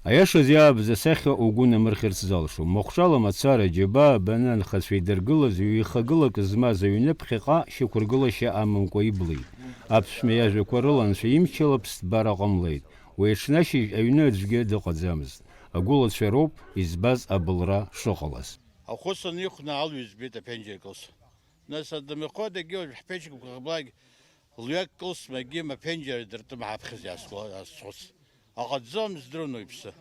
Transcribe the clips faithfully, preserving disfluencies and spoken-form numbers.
Аиашаз иаабз асахьа угәы намырхьырц залшом. Махәҿала мацара, џьабаа баны анхацәа идыргылаз, ҩ-ихагылак змаз аҩны ԥхьаҟа шьақәыргылашьа амамкәа иблит. Аԥшәма иажәақәа рыла анцәа имчала ԥсҭбара ҟамлеит. Уи аҽны ашьыжь аҩны аӡәгьы дыҟаӡамызт. Агәылацәа роуп избаз абылра шыҟалаз. Ахәы санихәна алҩа збеит аԥенџьыр кылс. Нас адымхуа дагьы уажә ҳԥечкақәа ҟаблак лҩак кылсмагьы маԥенџьыр дыртымҳаԥхьаз иаасхәыц. Аҟаӡом здырны уаҩԥсы.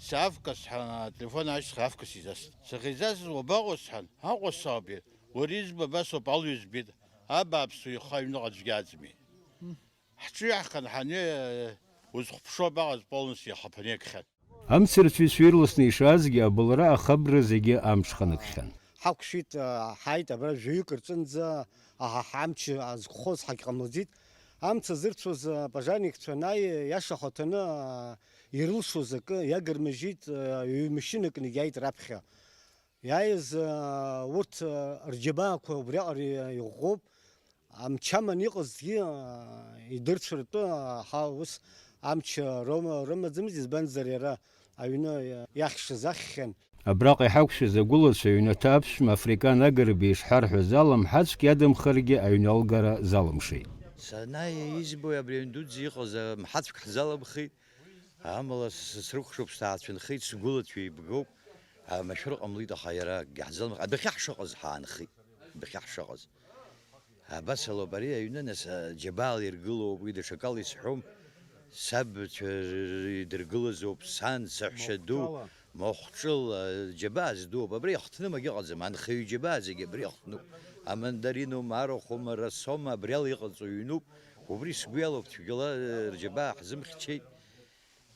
Саавка сҳәан, ателефон аашьҭхьа аавка сизаст. Сахьизасыз уабаҟоу сҳәан, Аҟәа сауп иара. Уара избо абас ауп, алҩа збеит. Абааԥс, уи ихы аҩныҟа аӡәгьы аӡми. Ҳҿыҩаҳхан ҳанҩеи, узхәаԥшуа абаҟаз полностью иахаԥаны иакхьан. Амцарцәа ицәа ирласны ишаазгьы, абылра ахабра зегьы амҽханакхьан. Ҳақәшәеит, а, ҳааит, абра жәаҩык рҿынӡа, аҳа, амч азкәхоз ҳагьҟамлаӡеит. Амца зырцәоз, а, пожарникцәа анааи, иаша ахаҭаны, а, ирылшоз акы иагармыжьит, а, ҩ-машьынакны иааит раԥхьа. Иааиз, аа, урҭ, аа, рџьабаақәа убриаҟара иӷәӷәоуп. Амч аман иҟазгьы, аа, идырцәартәы, аа, ҳа ус амч рома-, рымаӡамызт, избанзар, иара аҩны иахьшаз ахьхьан. Абраҟа иҳақәшәаз агәылацәа аҩнаҭа аԥшәма Африкан Агрба ишҳарҳәаз ала, мҳаҵәк иадамхаргьы аҩны алгара залымшеит. Санааи избои абри аҩн дуӡӡа иҟаз, а, мҳаҵәк ҳзаламхеит. Амала с-, срыкәшоуп, сҭаацәынхеит, сгәылацәа еибгоуп. Амашәыр ҟамлеит, аха иара акгьы ҳзалымхит. Адәахьы ҳшыҟаз ҳаанхеит. Адәахьы ҳшыҟаз. Абас алоуп ари аҩны, нас, а, џьабаала иргылоуп, уи даҽакала исҳәом. Сабацәа р-, р-, идыргылазоуп, сан, саҳәшьа ду, Махәҿала. Махәҿыла, џьабаа здууп. Абра ихҭным агьыҟаӡам, анхаҩы џьабаа зегьы абра ихҭнуп. Амандариноума, арахәома, расома, абриала иҟаҵоу ҩнуп. Убри сгәы иалоуп, цәгьала, э, рџьабаа ҳзымхьчеит.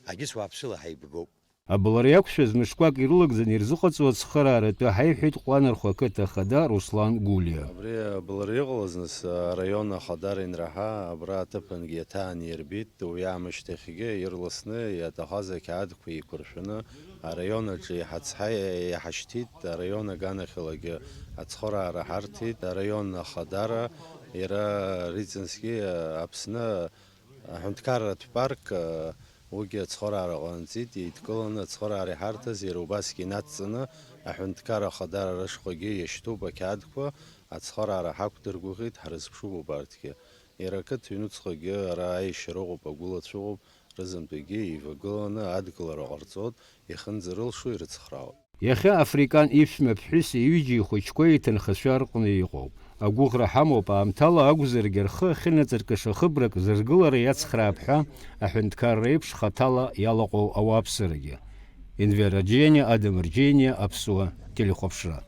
Агьыс уааԥсыла ҳаибгоуп. Абылра иақәшәаз мышқәак ирылагӡаны ирзыҟаҵоу ацхырааратәы ҳаиҳәеит Ҟәланырхәа ақыҭа ахада Руслан Гәлиа. Абри абылра иҟалаз, нас, араион ахадара инраҳа, абра аҭыԥангьы иаҭааны ирбеит, уи аамышьҭахьгьы ирласны иаҭахаз ақьаадқәа еиқәыршәаны араион аҿы иҳацҳа-, иҳашьҭит, араион аганахьалагьы ацхыраара ҳарҭеит, араион ахадара иара Рицински Аԥсны аҳәынҭқарратә парк, уигьы ацхыраара ҟанаҵеит, еидкыланы ацхыраара иҳарҭаз иара убасгьы инадҵаны аҳәынҭқар ахадара рышҟагьы иашьҭоуп ақьаадқәа, ацхыраара ҳақәдыргәыӷит, ҳрызԥшуп убарҭгьы. Иара ақыҭа ҩнуҵҟагьы ара аиашьара ыҟоуп, агәылацәа ыҟоуп, рызынтәагьы еивагыланы адгылара ҟарҵоит, иахьынӡарылшо ирыцхраауеит. Иахьа Африкан иԥшәма ԥҳәыси ҩыџьеи ихәыҷқәеи иҭынхацәа рҟны иҟоуп. Агәыӷра ҳамоуп, аамҭала акәзаргьы рхы ахьынаҵаркыша хыбрак зыргылара иацхраап ҳәа, аҳәынҭқарра еиԥш хаҭала иалаҟоу ауааԥсырагьы. Енвер Арџьениа, Адам Арџьениа, Аԥсуа телехәаԥшра.